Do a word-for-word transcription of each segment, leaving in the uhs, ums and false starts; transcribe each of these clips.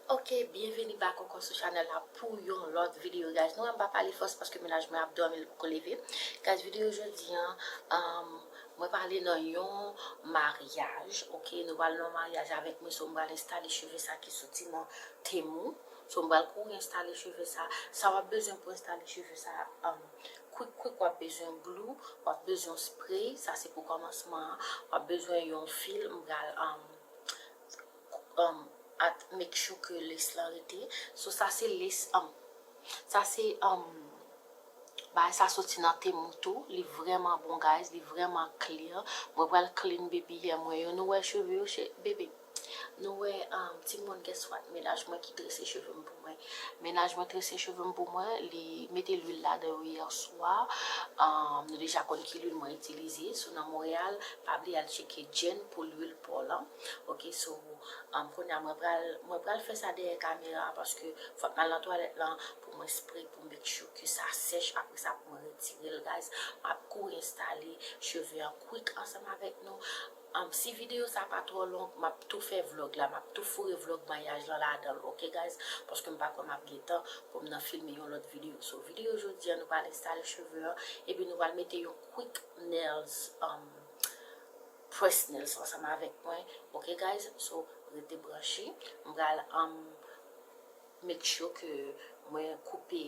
Ok, byenveni back ankò sou chanèl la pou yon lòt videyo, guys. Nou wè m pa pale fòs paske mennaj mwen ap dòmi, li poko leve. Guys, videyo jodi an, um, mwen pale nan yon maryaj, ok? Nou pral nan yon maryaj avèk mwen, so m pral enstale cheve sa ki soti nan Temu. So m pral kouri enstale cheve sa. Sa w ap bezwen pou enstale cheve sa, um, quick quick, w ap bezwen glue, w ap bezwen spray, sa se pou kòmansman an. W ap bezwen yon fil, m pral, um, um, at make sure ke lace lan rete. So sa se lace, um, sa se, um, bagay sa soti nan Temu tou. Li vrèman bon, guys, li vrèman clear. Mwen pral clean baby hair mwen yo. Nou wè cheve yo, che-, bebe. Nou wè, um, timoun, guess what? Mennaj mwen ki trese cheve m pou mwen. Mennaj mwen trese cheve m pou mwen, li mete lwil ladan yo yè swa. Um, nou deja konn ki lwil mwen itilize. So nan Montréal, pa bliye al tcheke Jane pou lwil po lan. Ok, so, um, kounye a mwen pral, mwen pral fè sa dèyè kamera paske fòk m al nan twalèt lan pou mwen spray, pou make sure ke sa sèch. Apre sa, pou mwen retire l, guys. M ap kouri enstale cheve an quick ansanm avèk nou. Um, si videyo sa pa twò long, m ap tou fè vlòg la, m ap tou foure vlòg maryaj lan ladan l, ok, guys? Paske m pa kwè m ap gen tan pou m nan filme yon lòt videyo. So, videyo jodi an, nou pral enstale cheve an, epi nou pral mete yon quick nails, um, press nails ansanm avèk mwen, ok, guys? So, rete branche. M pral, um, make sure ke mwen koupe,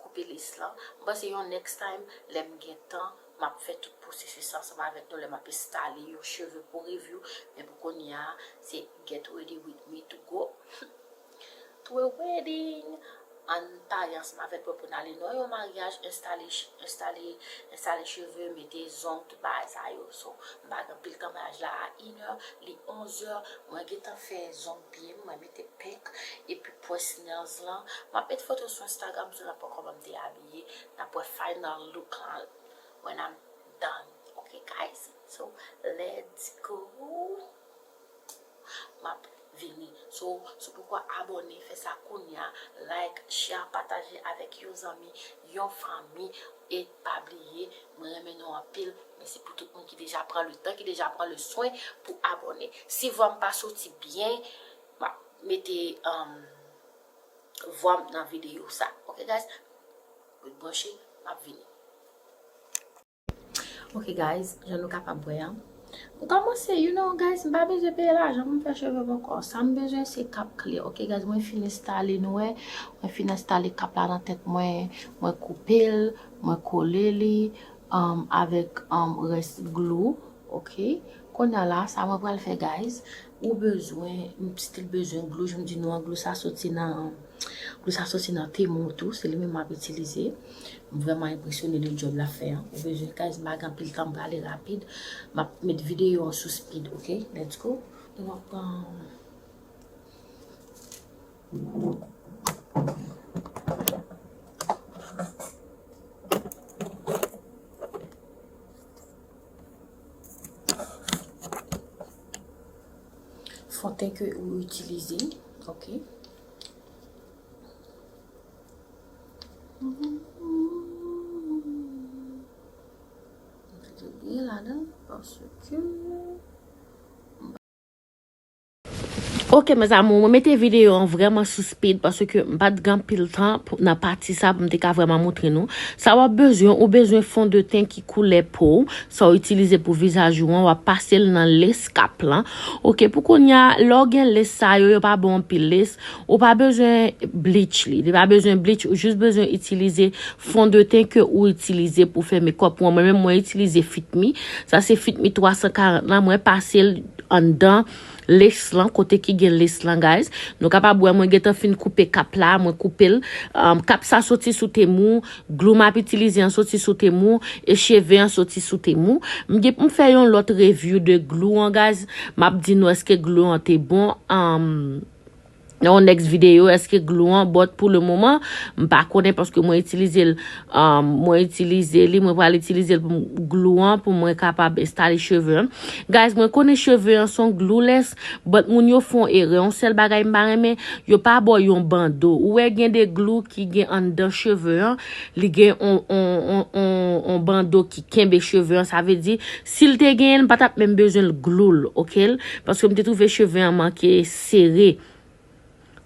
koupe lace lan. M panse yon next time, lè m gen tan, m ap fè tout pwosesis la ansanm avèk nou, lè m ap enstale yon cheve pou review. Men pou kounye a, se get ready with me to go to a wedding. Ann pare ansanm avèk mwen pou n ale nan yon maryaj, enstale, enstale, enstale cheve, mete zong, tout bagay sa yo. So, m pa gen anpil tan, maryaj la a inè, li onzè, mwen gentan fè zong pye m, mwen mete pink, epi press nails lan. M ap met foto sou Instagram, so n ap wè kòman m te abiye, n ap wè final look lan when I'm done. Ok, guys? So, let's go. M ap vini. So, si w poko abòne, fè sa kounye a. Like, share, pataje avèk yon zanmi, yon fanmi. E pa bliye, mwen renmen nou anpil. Mèsi pou tout moun ki deja pran le tan, ki deja pran le swen pou abòne. Si vwa m pa soti byen, m ap mete, um, vwa m nan videyo sa. Ok, guys? Ret branche, m ap vini. Ok, guys, jan nou kapab wè an. M kòmanse, you know, guys, m pa bezwen peye lajan pou m fè cheve m ankò. Sa m bezwen, se kap klè. Ok, guys, mwen fin enstale, nou wè. Mwen fin enstale kap la nan tèt mwen. Mwen koupe l, mwen kole li, um, avèk, um, rès glou. Ok. Kounye a la, sa mwen pral fè, guys. Ou bezwen, m still bezwen glou, jan m di nou an, glou sa soti nan, glou sa soti nan Temu tou, se li menm m ap itilize. M vrèman enpresyone de djòb l ap fè an. Ou bezwen, guys, m pa gen anpil tan, m prale rapid. M ap met videyo an sou speed, ok? Let's go. Nou ap pran fon ten ke ou itilize, ok? Mete byen ladan, paske Ok, mes amours, mwen mete videyo an vrèman sou speed paske m pa t gen anpil tan pou, nan pati sa pou m te ka vrèman montre nou. Sa w ap bezwen, ou bezwen fondeten ki koulè po w, sa w itilize pou vizaj ou an, w ap pase l nan lace kap lan. Ok, pou kounye a, lè w gen lace sa yo, yo pa ba w anpil lace, ou pa bezwen bleach li. Li pa bezwen bleach, ou jis bezwen itilize fondeten ke ou itilize pou fè makeup ou an. Mwen menm, mwen itilize Fit Me. Sa se Fit Me twa san karant lan, mwen pase l anndan lace lan, kote ki gen lace lan, guys. Nou kapab wè mwen gentan fin koupe kap la, mwen koupe l. Um, kap sa soti sou Temu, glou m ap itilize an soti sou Temu, e cheve an soti sou Temu. M gen pou m fè yon lòt review de glou an, guys. M ap di nou èske glou an te bon. Um, nan yon next video, èske glou an, but pou le moman, m pa konnen paske mwen itilize l, um, mwen itilize li, mwen pral itilize l pou m, glou an, pou mwen kapab enstale cheve an. Guys, mwen konnen cheve an se yon glueless, but moun yo fè yon erè. Yon sèl bagay m pa renmen, yo pa ba w yon bando. Ou wè gen de glou ki gen anndan cheve an, li gen on, on, on, on, on bando ki kenbe cheve an. Sa vle di, si l te genyen l, m pa t ap menm bezwen l glue l, ok? Paske m te twouve cheve an manke sere.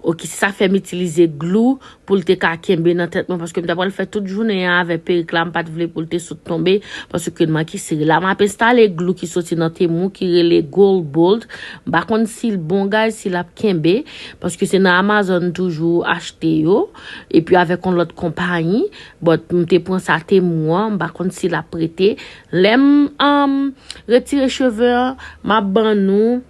Ok, se sa fè m itilize glou pou l te ka kenbe nan tèt mwen, paske m ta pral fè tout jounen an avè perik la, m pa t vle pou l te sot tonbe, paske l manke sere. La, m ap enstale glou ki soti nan Temu, ki rele Gold Bold. M pa konn si l bon, guys, si l ap kenbe, paske se nan Amazon toujou achte yo, epi avèk yon lòt konpayi, but m te pran sa Temu an, m pa konn si l ap rete. Lè m um, retire cheve an, m ap ban nou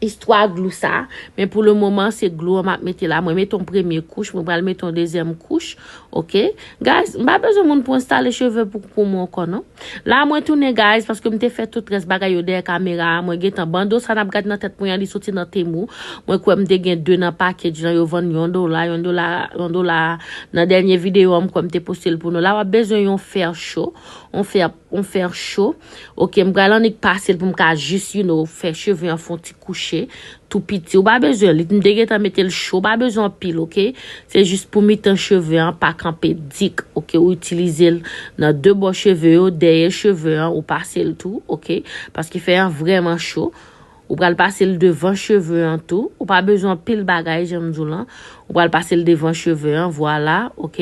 istwa glou sa, men pou le moman se glou an m ap mete la. Mwen mete yon premye kouch, mwen pral mete yon dezyèm kouch, ok? Guys, m pa bezwen moun pou enstale cheve pou, pou mwen ankò non. La mwen tounen guys, paske m te fè tout rès bagay yo dèyè kamera a, mwen gentan bando sa n ap gad nan tèt mwen an, li soti nan Temu. Mwen kwè m te gen de nan package lan, yo vann yon dola, yon dola, yon dola. Nan dènye videyo an, m kwè m te poste l pou nou. La w ap bezwen yon fè cho, yon fè yon fè cho. Ok, m pral annik pase l pou m ka jis, you know, fè cheve an fè yon ti kouche tou piti. Ou pa bezwen li. M te gentan mete l cho, ou pa bezwen anpil, ok? Se jis pou mitan cheve an pa kanpe dik, ok? Ou itilize l nan de bò cheve yo, dèyè cheve an, ou pase l tou, ok? Paske fè an vrèman cho. Ou pral pase l devan cheve an tou. Ou pa bezwen anpil bagay, jan m di w lan. Ou pral pase l devan cheve an, vwala, ok?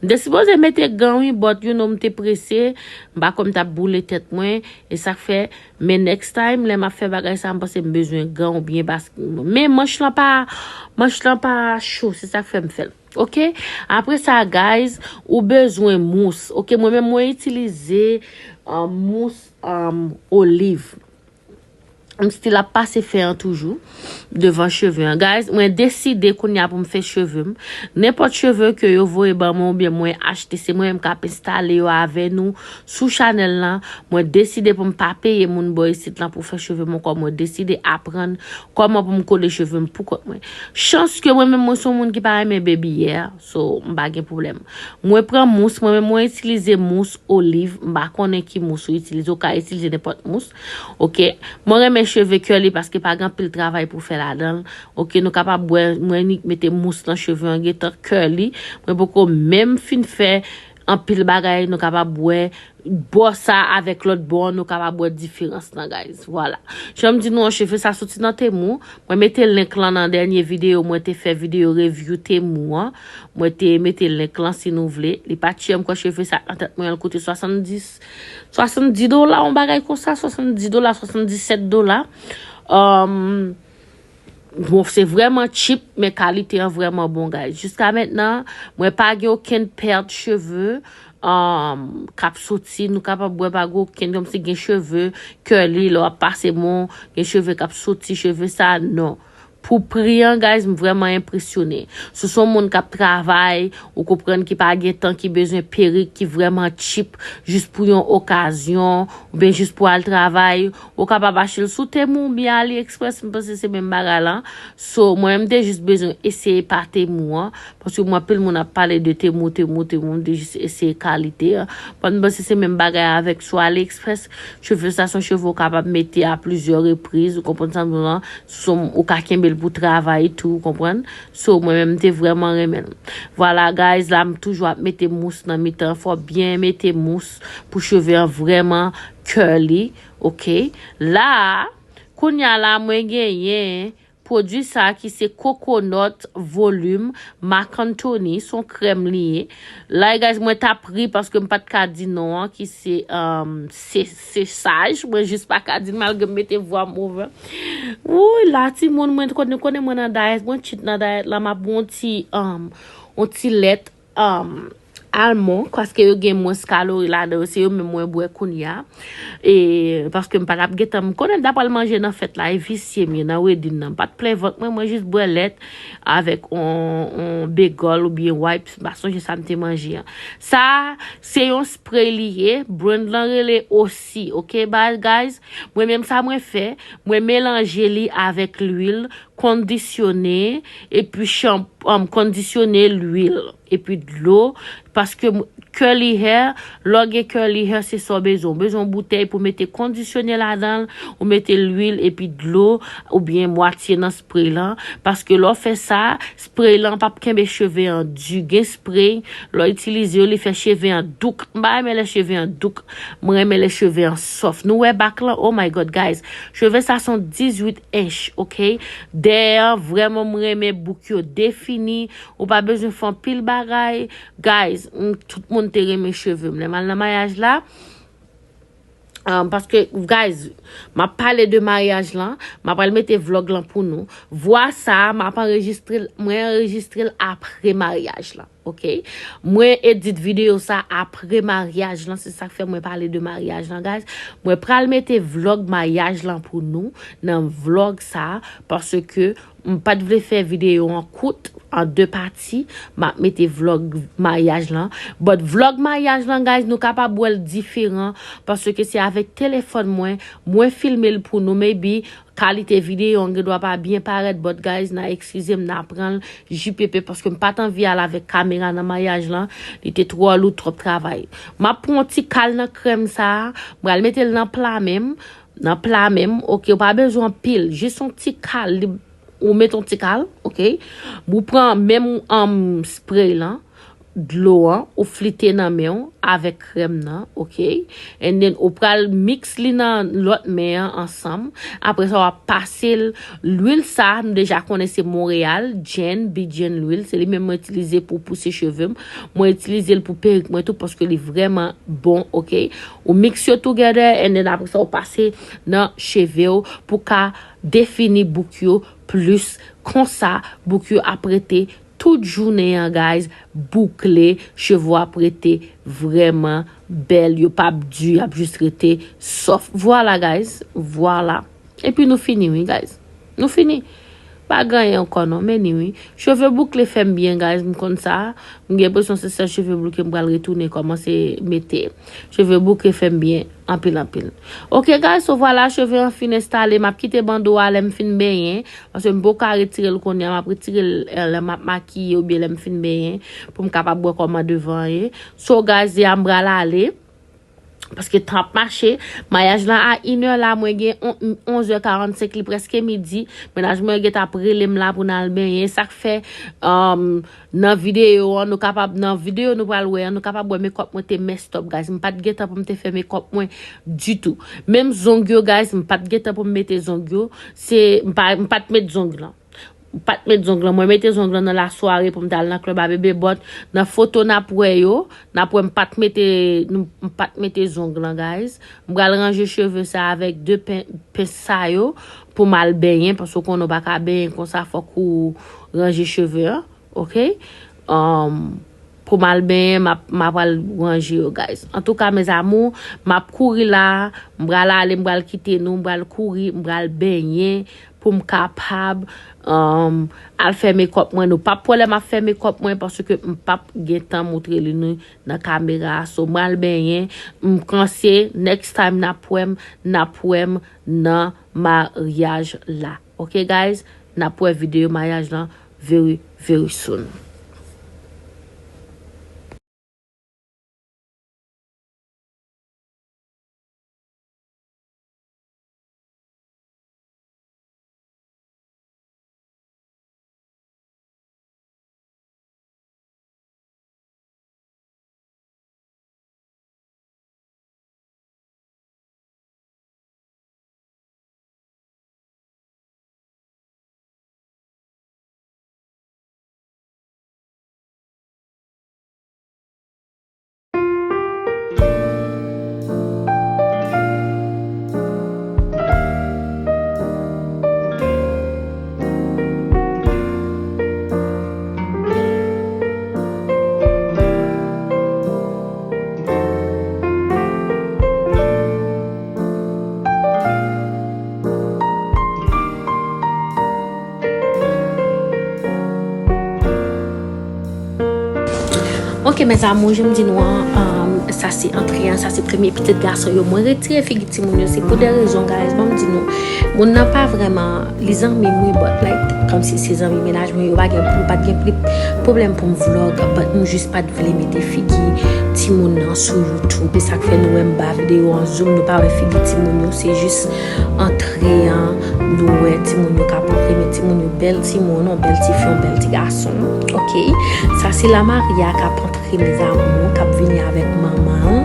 M te sipoze mete gan wi, but you know, m te prese. M pa kwè m t ap boule tèt mwen. E sa k fè, men next time, lè m ap fè bagay sa, m panse m bezwen gan oubyen bas. Men manch lan pa, manch lan pa cho, se sa k fè m fè l. Ok? Apre sa, guys, ou bezwen mous. Ok, mwen menm mwen itilize uh, mous um, oliv. M still ap pase fè an toujou devan cheve an. Guys, mwen deside kounye a pou m fè cheve m. Nenpòt cheve ke yo voye ban mwen oubyen mwen achte, se mwen menm k ap enstale yo avè nou sou chanèl lan. Mwen deside pou m pa peye moun bò isit lan pou fè cheve m ankò. Mwen deside aprann kòman pou m kole cheve m pou kont mwen. Chans ke mwen menm mwen se yon moun ki pa renmen baby hair. So, m pa gen pwoblèm. Mwen pran mous, mwen menm mwen itilize mous oliv. M pa konnen ki mous ou itilize, ou ka itilize nenpòt mous. Ok, mwen renmen cheve curly paske pa gen anpil travay pou fè ladan l. Ok, nou kapab wè, mwen nik mete mous nan cheve an gentan curly. Mwen poko menm fin fè anpil bagay, nou kapab wè bò sa avèk lòt bò an, nou kapab wè diferans lan, guys. Vwala. Jan m di nou an, cheve sa soti nan Temu. Mwen mete link lan nan dènye videyo, mwen te fè videyo review Temu an. Mwen te mete link lan si nou vle. Li pa chè, m kwè cheve sa nan tèt mwen, l koute swasanndis, swasanndis dola, yon bagay konsa, swasanndis dola, swasanndisèt dola. Um, bon, se vrèman cheap, men kalite an vrèman bon, guys. Jiska mentnan, mwen pa gen okenn pèt cheve um, k ap soti, nou kapab wè pa gen okenn, kòmsi gen cheve curly, lè w ap pase men w, gen cheve k ap soti, cheve sa, non. Pou pri an, guys, m vrèman enpresyone. Si w se yon moun k ap travay, ou konprann ki pa gen tan, ki bezwen perik, ki vrèman cheap, jis pou yon okazyon, oubyen jis pou al travay, ou kapab achte l sou Temu oubyen AliExpress, m panse se menm bagay la. So, mwen menm m te jis bezwen eseye pa Temu an, paske mwen anpil moun ap pale de Temu, Temu, Temu, m te jis eseye kalite an. Mwen m panse se menm bagay avèk sou AliExpress. Cheve sa se yon cheve ou kapab mete a plizyè repriz, ou konprann sa m di w lan? Sou, ou ka kenbe l pou travay tou, ou konprann? So, mwen menm m te vrèman renmen l. Vwala, guys, la m toujou ap mete mous nan mitan, fò w byen mete mous pou cheve an vrèman curly, ok? La, kounye a la, mwen genyen pwodui sa ki se Coconut Volume Marc Anthony, se yon krèm li ye. La, guys, mwen t ap ri paske m pa t ka di non an, ki se, um, se, se saj. Mwen jis pa ka di l malgre m mete vwa m over. Wouy, la, timoun, mwen konnen, konnen mwen nan dayèt, mwen cheat nan dayèt la, m ap bwè yon ti, um, yon ti lèt um, almon, paske yo gen mwens kalori ladan yo, se yo menm mwen bwè kounye a. E, paske m pa t ap gentan, m konnen m ta pral manje nan fèt la, e visye m ye nan wedding nan. M pa t plen vant mwen, mwen jis bwè lèt avèk on, on bagel oubyen wipes, m pa sonje sa m te manje an. Sa, se yon spray li ye, brand lan rele Osi, ok, ba-, guys? Mwen menm sa mwen fè, mwen melanje li avèk lwil, kondisyone, epi chanp-, um, kondisyone lwil, epi dlo, paske m-, Curly hair, lè w gen curly hair, se sa w bezwen. Ou bezwen yon boutèy pou mete kondisyonè ladan l, ou mete lwil epi dlo, oubyen mwatye nan spray lan. Paske lè w fè sa, spray lan p ap kenbe cheve an di. Gen spray, lè w itilize yo, li fè cheve an douk. M pa renmen lè cheve an douk. Mwen renmen lè cheve an sòf. Nou wè bak lan? Oh my God, guys. Cheve sa se yon dizuit ench, ok? Dèyè an, vrèman, mwen renmen bouk yo defini. Ou pa bezwen fè anpil bagay. Guys, m, tout moun te renmen cheve m. Lè m al nan maryaj la, um, paske, guys, m ap pale de maryaj lan, m ap pral mete vlog lan pou nou. Vwa sa a, m ap anrejistre l, mwen anrejistre l apre maryaj lan, ok? Mwen edit videyo sa apre maryaj lan, se sa k fè mwen pale de maryaj lan, guys. Mwen pral mete vlog maryaj lan pou nou nan vlog sa a, paske m pa t vle fè videyo an kout, an de pati. M ap mete vlog maryaj lan. But vlog maryaj lan, guys, nou kapab wè l diferan, paske se avèk telefòn mwen, mwen filme l pou nou. Maybe, kalite videyo an gendwa pa byen parèt, but guys, n a eskize m, n a pran l J P P, paske m pa t anvi al avèk kamera nan maryaj lan. Li te twò lou, twòp travay. M ap pran yon ti kal nan krèm sa a, m pral mete l nan pla men m, nan pla men m, ok, ou pa bezwen anpil, jis yon ti kal, li, ou met yon ti kal, ok. Ou pran menm, um, spray lan, dlo an, ou flite nan men w avèk krèm nan, ok. And then, ou pral mix li nan lòt men an ansanm. Apre sa, w ap pase l, lwil sa, nou deja konnen se Montréal, Jenn, Bijenn lwil, se li menm mwen itilize pou pouse cheve m. Mwen itilize l pou perik mwen tou, paske li vrèman bon, ok. Ou mix yo together, and then apre sa, ou pase nan cheve w pou ka defini bouk yo plis. Konsa, bouk yo ap rete tout jounen an, guys, boukle, cheve w ap rete vrèman bèl, yo p ap di, y ap jis rete sòf. Vwala, guys, vwala. Epi nou fini, wi, guys. Nou fini. Pa gen anyen ankò non, men ni wi. Cheve boukle fè m byen, guys, m konn sa. M gen enpresyon se sèl cheve boukle m pral retounen kòmanse mete. Cheve boukle fè m byen anpil, anpil. Ok, guys, so vwala, cheve an fin enstale. M ap kite bando a lè m fin benyen. Paske m poko retire l kounye a, m ap retire l, eh, lè m ap makiye oubyen lè m fin benyen, pou m kapab wè kòman devan an ye. So, guys, ya m pral ale. Paske tan ap mache. Maryaj lan a inè la, mwen gen on-, onzè karannsenk, li prèske midi. Mennaj mwen gentan ap rele m la pou n al benyen. Sa k fè, um, nan videyo an, nou kapab, nan videyo nou pral wè an, nou kapab wè mekòp mwen te messed up, guys. M pa t gen tan pou m te fè mekòp mwen ditou. Menm zong yo, guys, m pa t gen tan pou m mete zong yo. Se, m pa, m pa t met zong lan. M pa t met zong lan. Mwen mete zong lan nan lasware pou m t al nan club a bebe, but nan foto n ap wè yo, n ap wè m pa t mete, m pa t mete zong lan, guys. M pral ranje cheve sa avèk de pen, pens sa yo pou m al benyen, paske w konnen w pa ka benyen konsa, fòk ou ranje cheve an, ok? Um, pou m al benyen, m ap, m ap al ranje yo, guys. Antouka, mes amours, m ap kouri la, m pral ale, m pral kite nou, m pral kouri, m pral benyen, pou m kapab, um, al fè mekòp mwen. Nou p ap wè lè m ap fè mekòp mwen, paske m p ap gen tan moutre li nou nan kamera a. So, m al benyen, m kanse, next time n ap wè m, n ap wè m nan maryaj la. Ok, guys? N ap wè videyo maryaj lan very, very soon. Ok, mes amours, jan m di nou an, um, sa se antre an, sa se premye pitit gason yo. Mwen retire figi timoun yo, se pou de rezon, guys. Ban m di nou, moun nan pa vrèman, li zanmi m, wi, but, like, kòmsi se zanmi mennaj mwen, yo pa gen, yo pa t gen pri, Pwoblèm pou m vlog, but m jis pa t vle mete figi timoun nan sou YouTube. E sa k fè nou wè m ba videyo an zoom, nou pa wè figi timoun yo, se jis antre an, nou wè timoun yo k ap antre, men timoun yo bèl timoun, yon bèl ti fi, yon bèl ti gason. Ok, sa se La Maria k ap antre, mes amours, k ap vini avèk manman l,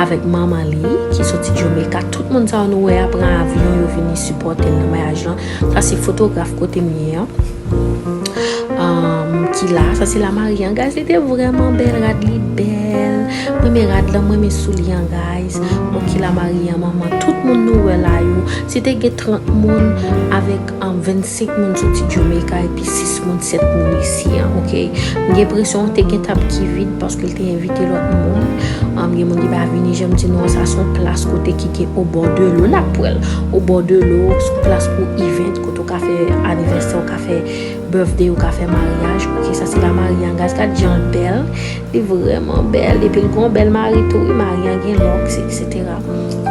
avèk manman li, ki soti Jamaica. Tout moun sa yo nou wè a pran avyon, yo vini sipòte l nan maryaj lan. Sa se fotograf kote m ye an. Um, ki la, sa se La Maria an, guys, li te vrèman bèl, rad li bèl. Mwen renmen rad lan, mwen renmen soulye an, guys. Bon, ki La Maria an, manman, tout moun nou wè la yo, si te gen trant moun avèk, um, vennsenk moun soti Jamaica epi sis moun, sèt moun isi an, ok? M gen enpresyon te gen tab ki vid paske l te envite lòt moun. Um, gen moun ki pa vini, jan m di nou an, sa se yon plas kote ki gen o bò de lo, n ap wè l. O bò de lo, se yon plas pou event, kote w ka fè anivèsè, w ka fè birthday, ou ka fè maryaj. Ok, sa se La Maria an, guys, gad jan l bèl. Li vrèman bèl. Epi l gon bèl mari tou, wi, mari an gen lòks, et cetera.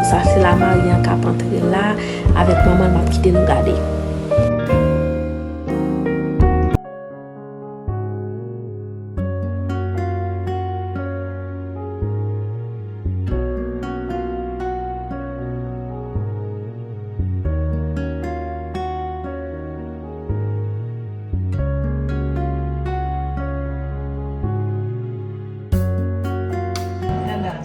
Sa se La Maria an k ap antre la. Avèk manman l, m ap kite nou gade. And that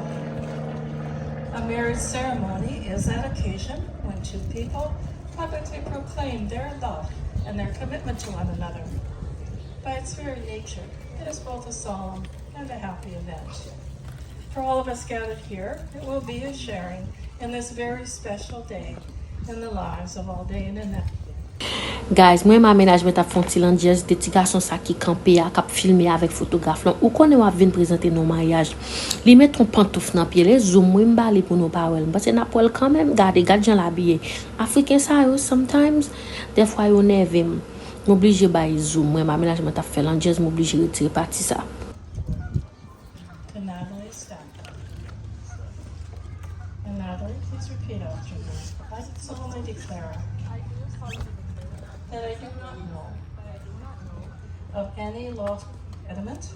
a marriage ceremony is that occasion when two people publicly proclaim their love and their commitment to one another. By its very nature, it is both a solemn and a happy event. For all of us gathered here, it will be a sharing in this very special day in the lives of Aldain and Natalie. Guys, mwen renmen amenajman t ap fè yon ti landjèz de ti gason sa ki kanpe a, k ap filme avèk fotograf lan. Ou konnen w ap vin prezante nan yon maryaj. Li met yon pantouf nan pye l, e zoom wi m ba li pou nou pa wè l. M panse n ap wè l kanmenm. Gade, gad jan l abiye. Afriken sa yo, sometimes, dèfwa yo nève m. M oblije bay zoom. Mwen renmen amenajman t ap fè landjèz, m oblije retire pati sa. To Natalie Stanford. And Natalie, please repeat after me. I solemnly declare that I do not know of any lawful impediment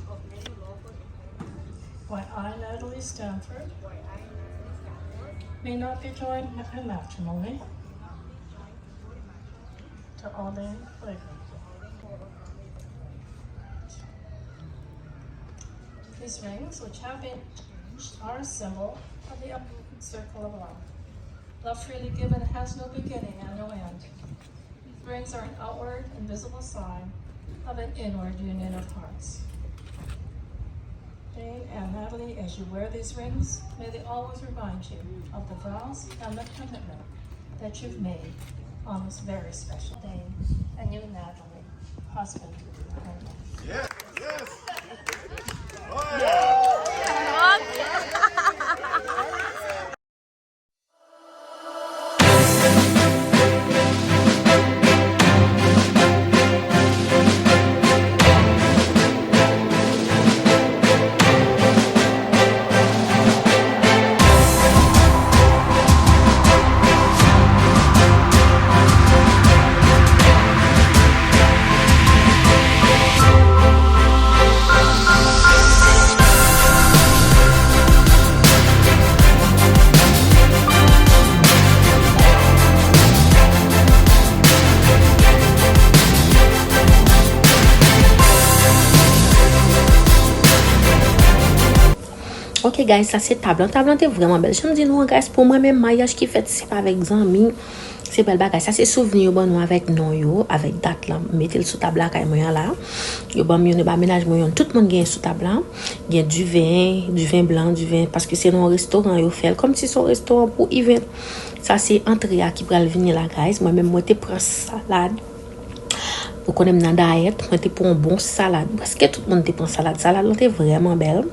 why I, Natalie Stanford, may not be joined in matrimony to Aldain Clayton. These rings, which have been changed, are a symbol of the unbroken circle of love. Love freely given has no beginning and no end. These rings are an outward and visible sign of an inward union of hearts. Jane and Natalie, as you wear these rings, may they always remind you of the vows and the commitment that you've made on this very special day. And you, Natalie, husband and wife. Yes. Yes. Oh, yeah. Ok, guys, sa se tab lan. Tab lan te vrèman bèl. Jan m di nou an, guys, pou mwen menm, maryaj ki fèt sèl avèk zanmi, se bèl bagay. Sa se souvni yo ban nou avèk non yo, avèk dat lan. M mete l sou tab lakay mwen an la. Yo ban m youn, yo ba mennaj mwen youn. Tout moun genyen sou tab la. Gen diven, diven blan, diven, paske se nan yon restoran yo fè l. Kòmsi se yon restoran pou event. Sa se antre a ki pral vini la, guys. Mwen menm, mwen te pran salad. Ou konnen m nan dayèt, mwen te pran yon bon salad. Prèske tout moun te pran salad. Salad lan te vrèman bèl.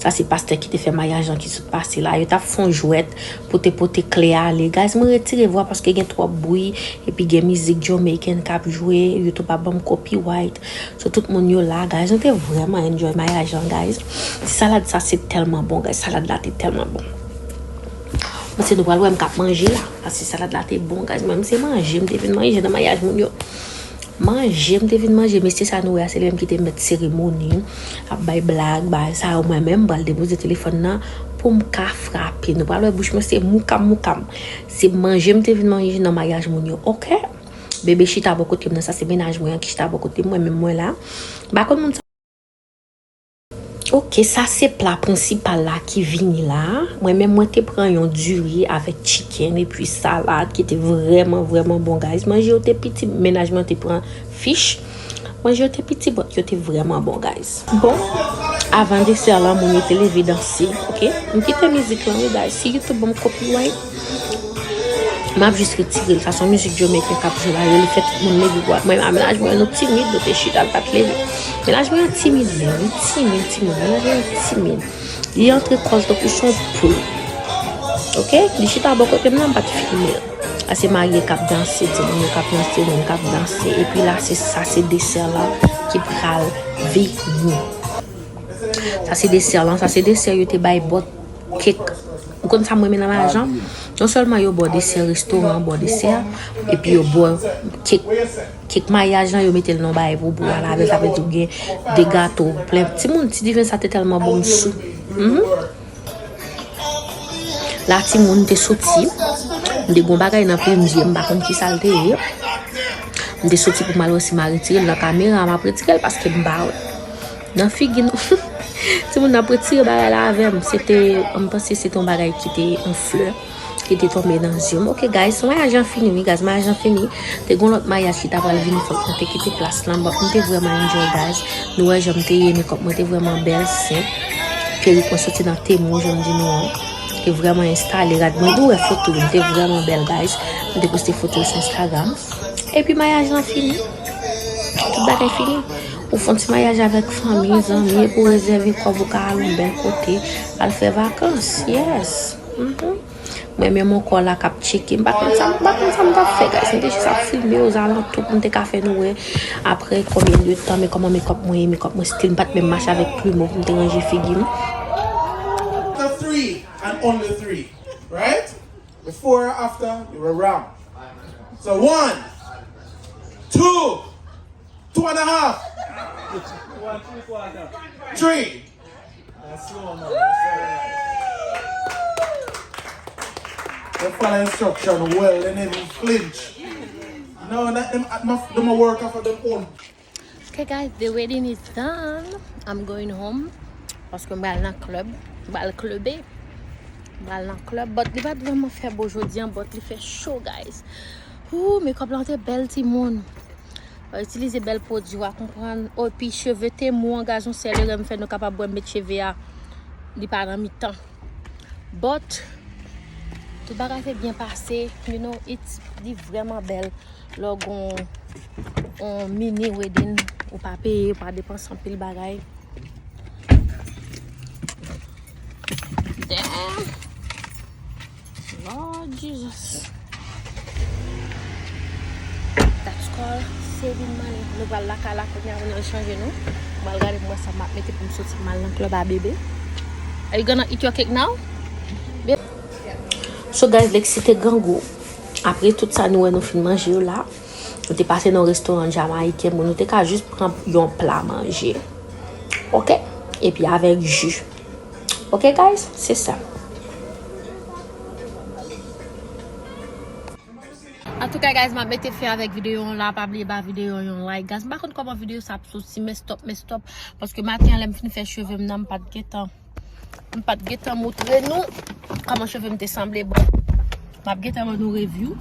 Sa se pastè ki te fè maryaj lan ki sot pase la. Yo t ap fè yon jwèt pou te pote kle ale. Guys, mwen retire vwa paske gen twòp bri, epi gen mizik Jamaican k ap jwe. YouTube ap ban m copyright. So, tout moun yo la, guys. Nou te vrèman enjoy maryaj lan, guys. Ti salad sa, se tèlman bon, guys. Salad la te tèlman bon. Mwen se nou pral wè m k ap manje la. Paske salad la te bon, guys. Mwen, se manje, m te vin manje nan maryaj moun yo. Manje m te vin manje, mesye sa nou wè a, se li menm ki te mèt seremoni, ap bay blag, bay sa yo, mwen menm, m pral depoze telefòn nan pou m ka frape. Nou pral wè bouch mwen se moukam, moukam. Se manje m te vin manje nan maryaj moun yo, oke? Bebe chita bò kote m nan, sa se mennaj mwen an ki chita bò kote m, mwen menm mwen la. M pa konn moun sa. Oke, sa se pla prensipal la ki vini la. Mwen menm, mwen te pran yon diri avèk chicken epi salad ki te vrèman, vrèman bon, guys. Manje yo te piti, mennaj mwen te pran fish. Manje yo te piti, but yo te vrèman bon, guys. Bon, avan desè lan, moun yo te leve danse, oke? M kite mizik lan, wi, guys. Si YouTube ban m copyright, m ap jis retire l. Sa se yon mizik Jamaican k ap jwe la, yo li fè tout moun leve bwa. Mwen, a mennaj mwen, nou timid, nou te chita, l pa t leve. Mennaj mwen an timid, men li timid, timoun. Mennaj mwen an timid. Li antre kò l tankou se yon pou. Oke? Li chita bò kote m nan, m pa t filme l. Sa se marye k ap danse, timoun yo k ap danse, moun k ap danse. Epi la, se sa, se desè lan ki pral vini. Sa se desè lan, sa se desè yo te bay bòt kèk. Ou konn sa m renmen nan maryaj lan? Non sèlman yo ba w desè restoran, ba w desè, epi yo ba w kèk, kèk maryaj lan, yo mete l nan bagay pou bwè a ladan, sa vle di w gen de gato, plen. Timoun, ti diven sa te tèlman bon, m sou. Mhm. La timoun te soti, m te gon bagay nan pye m, m pa konn ki sa l te ye. M te soti pou m al wè si m a retire l nan kamera, m ap retire l paske m pa wè. Nan figi nou. Timoun ap retire bagay la avè m. Se te, m panse se te yon bagay ki te yon flè, ki te tonbe nan zye m. Oke, guys, maryaj lan fini, wi, guys, maryaj lan fini. Te gon lòt maryaj ki ta pral vini, fòk mwen te kite plas lan. But m te vrèman enjoy, guys. Nou wè jan m te ye, makeup mwen te vrèman bèl, senp. Perik mwen soti nan Temu, jan m di nou an. Te vrèman enstale, rad mwen, nou wè foto, m te vrèman bèl, guys. M te poste foto sou Instagram. Epi maryaj lan fini. Tout bagay fini. Ou fè yon ti maryaj avèk fanmi, zanmi, epi w rezève kò w pou w ka al yon bèl kote, al fè vakans. Yes. Mhm. Mwen menm ankò la k ap tcheke. M pa konn sa, m pa konn sa m t ap fè, guys. M te jis ap filme ozalantou pou m te ka fè nou wè. Apre konbyen de tan, men kòman makeup mwen ye, makeup mwen still, m pa t menm mache avèk plimo pou m te ranje figi m. The three and only three, right? Before or after, you were wrong. So one, two, two and a half, three. Dem follow instruction well, dem never flinch. No, not dem, dem a work off of dem own. Okay, guys, the wedding is done. I'm going home. Paske m pral nan club. M pral klebe. M pral nan club. But li pa t vrèman fè bo jodi an, but li fè cho, guys. Ooh, makeup lan te bèl, timoun. Mwen itilize bèl pwodui, w a konprann. Epi cheve Temu an, guys, yon sèl erè m fè, nou kapab wè m met cheve a. Li pa nan mitan. But, tout bagay te byen pase, you know, it's, li vrèman bèl. Lè w gon yon mini wedding, ou pa peye, ou pa depanse anpil bagay. Damn. Lord Jesus. That's called saving money. Nou pral lakay la kounye a pou n al chanje nou. M pral gade pou m wè sa m ap mete pou m soti m al nan club a bebe. Are you gonna eat your cake now? So guys, Lexi te grangou. Apre tout sa nou wè nou fin manje yo la, nou te pase nan yon restoran jamayiken, bon, nou te ka jis pran yon pla manje. Oke? Epi avèk ji. Oke, guys? Se sa. Antouka, guys, m ap mete fen avèk videyo an la. Pa bliye ba videyo an yon like, guys. M pa konn kòman videyo sa ap soti, men stop, men stop. Paske maten an, lè m fin fè cheve m nan, m pa t gentan, m pa t gentan moutre nou kòman cheve m te sanble. Bon, m ap gentan ban nou review.